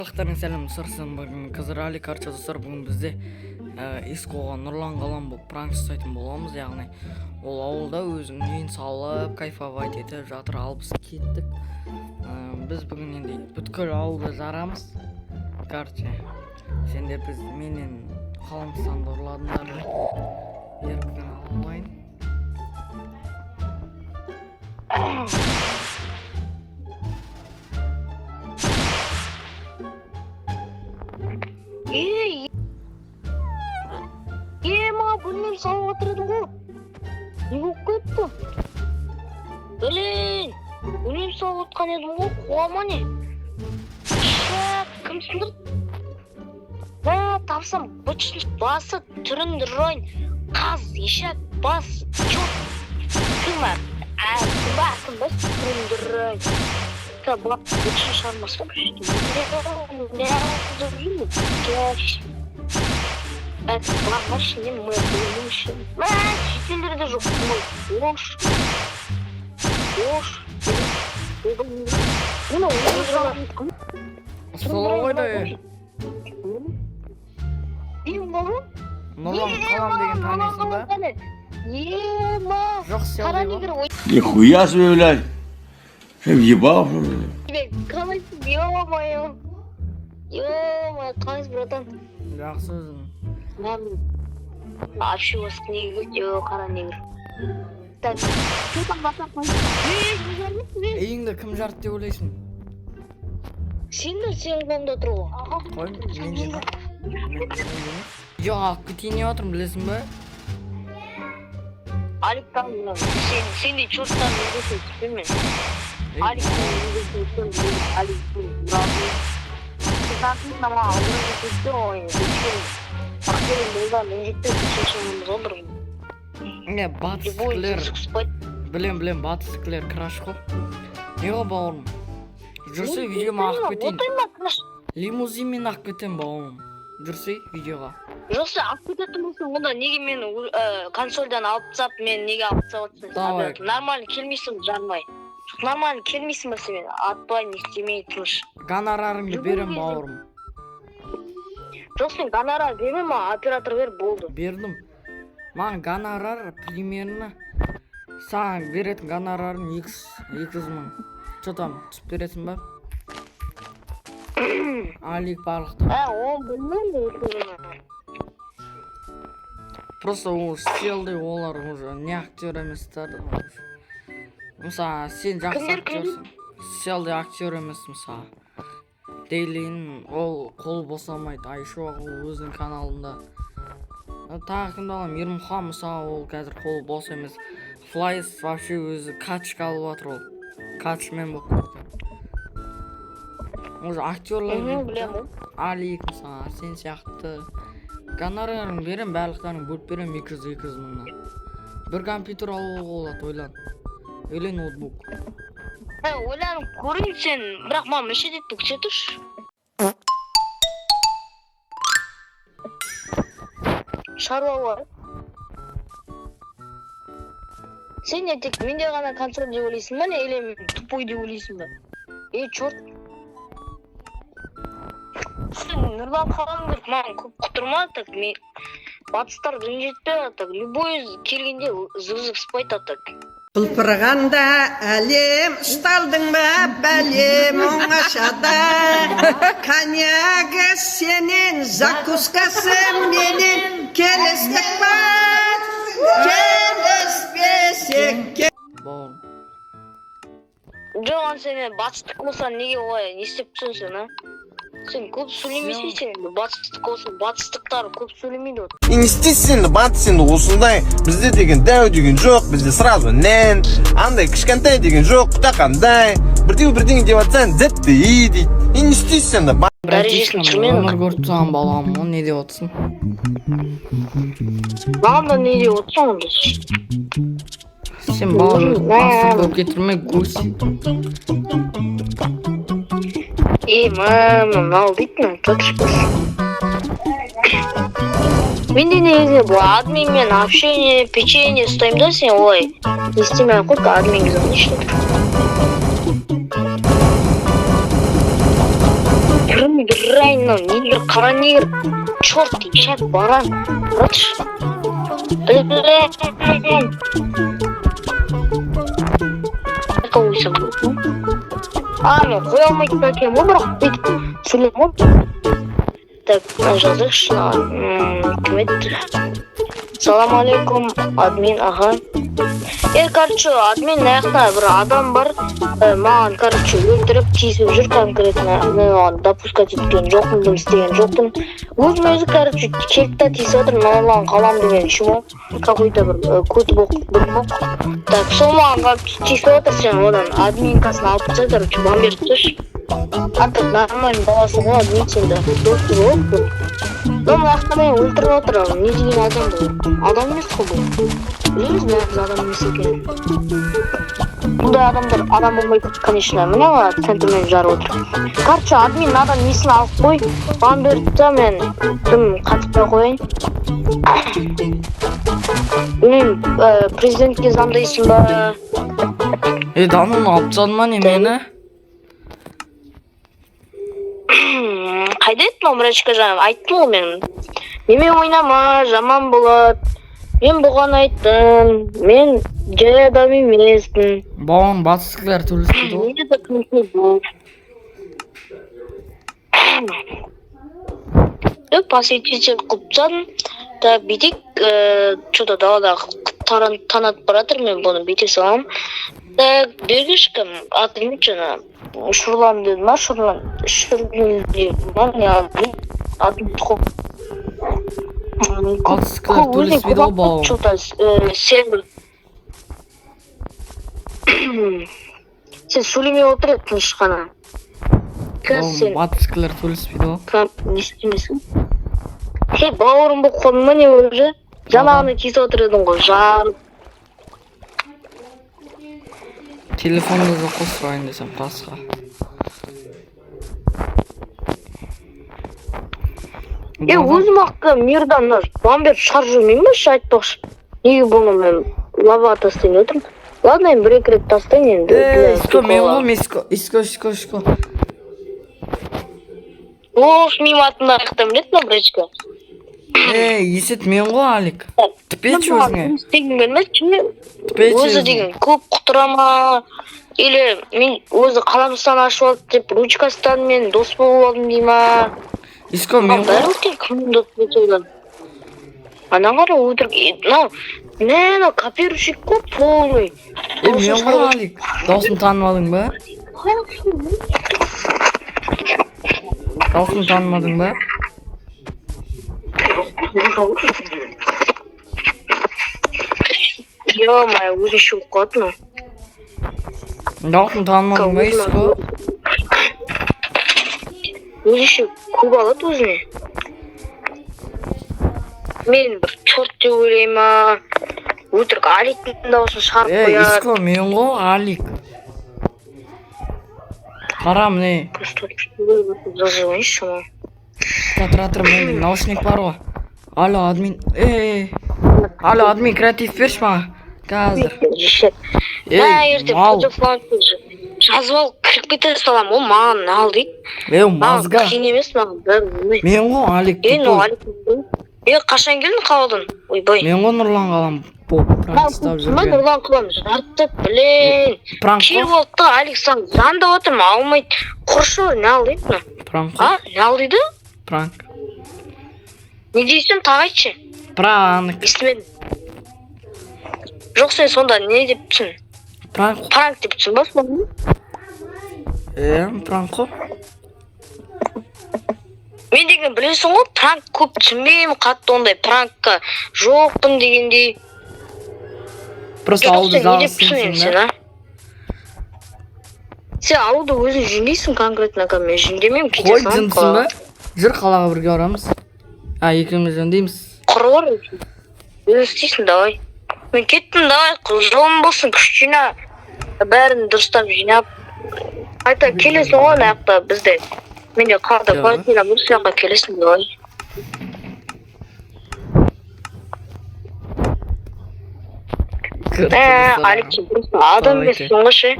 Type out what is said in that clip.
Барлықтарыңа сәлем, достар! Сіздермен бүгін Қазір Али карта. Достар, бүгін бізде Искоға Нұрлан Қалам болып пранк жасайтын боламыз. Яғни ол ауылда өзінің үйін салып, кайфовать етіп жатыр. Ал біз кеттік. Біз бүгін енді бүткіл ауылды жарамыз. Короче, сендер біз менен қаламстанды ұрладыңдар. Еркін алып алайын. Е, е, маған бөлмем салып жатыр едің ғой. Не болып кетті? Блин, бөлмем салып жатқан едім ғой, қуа ма не? Ша, кім сындырды? Мә, тапсам, быт басы түрін ұрайын. Қаз, ешек, бас, черт. Кім бар? Ә, кім бар, кім бас, түрін ұрайын. Та, бұлақ бытшын шығармаса, не шетелдерде жоқ. Ош, ош, Сол қайда, е? Нұрлан Қалам деген танисың ба? Ема. Жоқ, Қара селдей негр. Нихуя себе, блядь. Ты въебал, что ли? Ой, қалайсың, ё-моё, ё-моё, қалайсың, братан? Жақсы, өзің? Вообще негр, ё, қара негр. Так, что там, братан? Ей, не жармайсың, ей. Үйіңді кім жарды деп ойлайсың? Сен де, сенің қолыңда тұр ғой. Қой, менде ма? Менде ме? Жоқ, алып кетейін деп жатырмын, білесің ба? Алик там мына, сен сендей черттан үлгісін түспеймін мен. Ей, Аликтің үлгісін түспеймін, Аликтің маған алдына кетті ғой енді. Ақелін болда міндетті шешеміз ғой бір. Не, Любой батыстікілер, спать. білем, білем, батыстікілер краш қой. Не ғой, бауырым? Жүрсе, видеома ағып кетейін. Отырма, краш. Лимузинмен ағып кетемін, бауырым. Жүрсе, видеоға. Жоқ, сен алып кететін болсаң, онда неге мені консольдан алып тастап, мен неге алып тастап отырсың? Давай. Нормально келмейсің, жармай. Жоқ, нормально келмейсің ба сен, мені атпай, не істемей, тыныш. Гонорарыңды Любой берем, кезде. бауырым. Жоқ, сен гонорар берме маған, оператор бер, болды. Бердім. Маған гонорар примерно, саған беретін гонорарым 200 мың. Че там, түсіп бересің ба? Алик барлықтар. Ә, оны білмеймін, өкінемін. Просто ол селдей, олар уже не актер еместер уже. Мысалы, сен жақсы Кімдер, кімдер? актерсің. Селдей актер емес, мысалы. Дейлин ол қол босамайды, Айшуақ ол өзінің каналында. Тағы кімді аламын? Ермұхан, мысалы, ол қазір қолы бос емес. Флайс вообще өзі качка алып жатыр ол. Качмен болып кетті. Уже актерлар Мхм, келді да. білемін. Алик, мысалы, сен сияқты. Гонорарын берем, барлықтарын бөліп берем 200-200 мыңнан. Бір компьютер алуға болады, ойлан. Или ноутбук. Ә, ойланып көрейін сен, бірақ маған мешать етпе, күте тұршы. Шаруа бар. Сен не, тек менде ғана консоль деп ойлайсың ба, не, или мен тупой деп ойлайсың ба? Ей, черт. Сен Нұрлан қалам деп маған көп құтырма, так мен батыстарды ренжітпе, так любой келгенде зып спайт, так. Құлпырғанда әлем, ұсталдың ба, бәлем, оңашада? Коньягі сенен, закускасы менен, келістік па, келіспесек? Бауырым. Жоқ, сен енді батыстық болсаң, неге олай не істеп тұрсың сен, а? Сен көп сөйлемейсің, сен батыстық болсаң, батыстықтар көп сөйлемейді ғой. И не істейсің енді, батыс енді осындай. Бізде деген дәу деген жоқ, бізде сразу нән андай кішкентай деген жоқ, құтақандай бірдеңе бірдеңе деп жатсаң, зетті и дейді. И не істейсің енді? Дәрежесін Братишкам, түсірмедім. өмір көріп тұрған балам, оны не деп отырсың? Маған да не деп отырсың онда? Сен бауырым, басты көп кетірме, гусь. Ей, мама, мынау дейтін тұтыш. Менде негізі бұл админмен общение, печенье ұстаймын да, сен олай не істемей ақ қой, админге звонишь. Түрін Дрянь, мынау негр, қара негр, черт, ишак, баран. Короче, блин. Қойса болады. А, мен қоя алмайтын екенмін ғой, бірақ бүйтіп сөйлеймін ғой. Так, мына жазайықшы. Кім еді? Салам алейкум, админ, аға. Е, короче, админ, мына жақта бір адам бар, маған, короче, өлтіріп тиісіп жүр конкретно. Мен оған допускать еткен жоқпын, дым істеген жоқпын. Өзіме өзі, короче, келді да тиісіп жатыр. Нұрлан Қалам деген чмо, какой-то бір көті боқ, бір боқ. Так, сол маған короче тиісіп жатыр. Сен одан админкасын алып таста, короче, бан беріп тасташы. А так нормальный баласы ғой админ, сенде досы ғой бұл. Но мына жақта мені өлтіріп отыр. Не деген адам бұл? Адам емес қой бұл, білеміз бәріміз адам емес екенін. Бұндай адамдар адам болмайды, конечно. Міне, ана центрмен жарып отыр. Короче, админ, мынадан несін алып қой, бан берді да, мен дым қатыспай қояйын. Білмеймін, президентке звондайсың ба? Е, Данон алып тастады ма не мені? Қайда еді мынау мрачка? Жаңа айттым ғой мен, менімен ойнама, жаман болады. Мен бұған айттым, мен жай адам емеспін. Бауырым, батыстікілер төбелеспейді ғой. Мне это конфуз. Посетитель қылып тастадым. Так, бүйтейік, че-то далада таң атып бара жатыр, мен бұны бүйте саламын. Так, бергіші, кім аты кім еді жаңа, Шұрлан деді ма? Шұрлан, Шүрлан деді ма? Не, атын ұмытып қалдым. Батыстікілер төбелеспейді ғой, бауырым. Че-то сен сөйлемей отыр еді тыныш қана. Қазір Бауырым, сен батыстікілер төбелеспейді ғой. Не істемейсің? Сен бауырым болып қалдың ба, не уже? Жаңағыны тиісіп отыр едің ғой, жарып. Телефонда жоқ қой, сұрайын десем қасқа. Е, өзім ақ мирдан мына бан беріп шығарып жүрмеймін ба ше, айтпақшы. Неге бұны мен лаваға тастайын деп отырмын? Ладно, енді бір екі рет тастайын енді. Ей, Иско, мен ғой, мен Иско, Иско, Иско, Иско. Оф, менің атымды аяқтан біледі мына брачка. Ей, Есет, мен ғой, Алик. Тіпечі өзіңе. Істегім келмеді ше. Тіпечі Өзі өзіңе. деген көп құтыра ма, или мен өзі қаламстан ашып алды деп, ручкасынан мен дос болып алдым дей ма? Иско, мен ғой. Бәрі екен, кіммен дос болса да. Ана қара, өтірік мынау мә, мынау копирующий қой полный. Ей, мен ғой, Алик. Дауысын танымадың ба? Дауысын танымадың ба? Ё-моё, өзінше болып қалады мынау. Дауысын танымадың ба, Иско? Өзінше көп алады өзіне. Мен бір черт деп ойлай ма, өтірік Аликтің дауысын шығарып Ей, қояды. Иско, мен ғой, Алик. Қара, міне. Просто жазып ма? Тұра тұр, менде наушник бар ғой. Алло, админ. Ей, алло, админ, креатив берші маған. Қазір. Мә, Ей, ертең мал. Жазып алып кіріп кете саламын ғой, маған ал дейді. Ей, Маған мазга. қиын емес, маған бәрі оңай. Мен ғой, Алик, Ей, мынау тупой. Алик. Е, қашан келдің қаладан? Ойбай. Мен ғой Нұрлан Қалам болып пранк ұстап жүрген. Нұрлан Қалам жарты, блин. Пранк Келіп қой. алды да, Алик, саған звондап отырмын, алмайды. Құршы, не ал дейді мына? Пранк қой. А, не ал дейді? Пранк. Не дейсің, тағы айтшы. Пранк. Естімедім. Жоқ, сен сонда не деп түсін? Пранк қой. Пранк деп түсін ба сонда? Е, пранк қой. Мен деген білесің ғой, пранк көп түсінбеймін, қатты ондай пранкқа жоқпын дегендей. Просто Жоқ, ауылды сен не деп жалғыз түсін енді сенсің сен, да. а? Сен ауылды өзің жөндейсің конкретно, мен жөндемеймін, кете Қой, саламын жындысың ба? қалаға. Жүр, қалаға бірге барамыз. А, екеуміз жөндейміз. Құры бар, өзің істейсің, давай. Мен кеттім, давай, жолың болсын, күш жина. Бәрін дұрыстап жинап. Қайта келесің ғой ана жақта бізде. Менде қалада Иә. квартира бар, сол жаққа келесің, давай. Кір, Ә, Алик, сен просто адам Давайте. емессің ғой ше.